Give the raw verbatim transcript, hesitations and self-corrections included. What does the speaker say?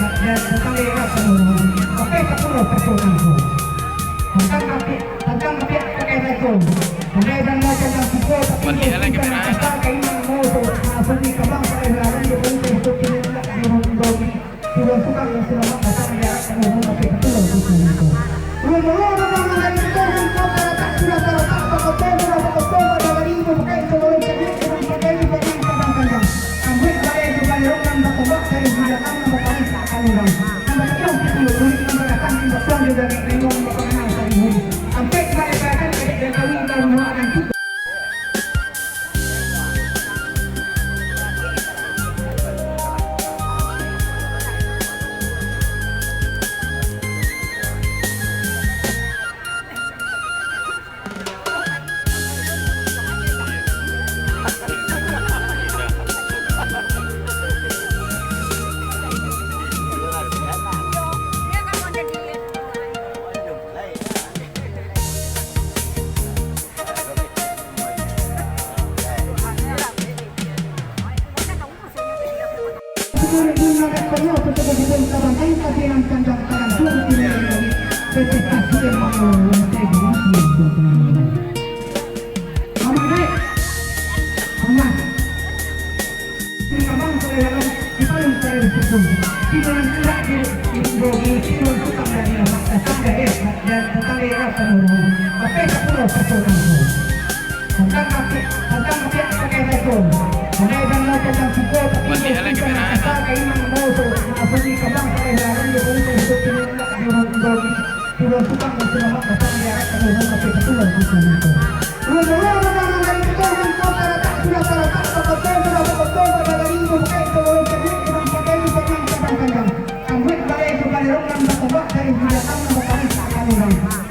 Dan tantang daerah Pamuruan, pakai sapuluah persen angko. Tantang kapiak, tantang kapiak pakai racun. Pakai dana tantang siko, tapi Buat dia lagi, Bang. Asal kain yang mau tu, langsung di kambang pakai larang, dia pun terikut kiri, tak di rumah. Tuan tukang yang selamat datang, daerah Pamuruan, pakai sapuluah persen angko. Rumah orang lain, kota yang kota, tak sudah terletak, tak kota, sudah tak kota, pada hari itu, pakai itu, boleh jadi, pakai itu, pakai yang kadang-kadang. Ambuik balai jo balai rok nan batombak, dari binatang nan bapaling ka urang. Nan batakiau pitih kulik, nan badatang timbak tuan jo daging limau, nan bapanganang sari-huri. Ampek balai badan, kadek dari kawin, dari rumah nan tibo. Tantang kapiak, tantang kapiak pakai racun. Pakai dana tantang siko, tapi Buat dia lagi, Bang. Asal kain yang mau tu, langsung di kambang pakai larang, dia pun terikut kiri, tak di rumah. Tuan tukang yang selamat datang, daerah Pamuruan, pakai sapuluah persen angko. Rumah orang lain, kota yang kota, tak sudah terletak, tak kota, sudah tak kota, pada hari itu, pakai itu, boleh jadi, kurang pakai itu, pakai yang kadang-kadang. Ambuik balai jo balai rok nan batombak, dari binatang nan bapaling ka urang.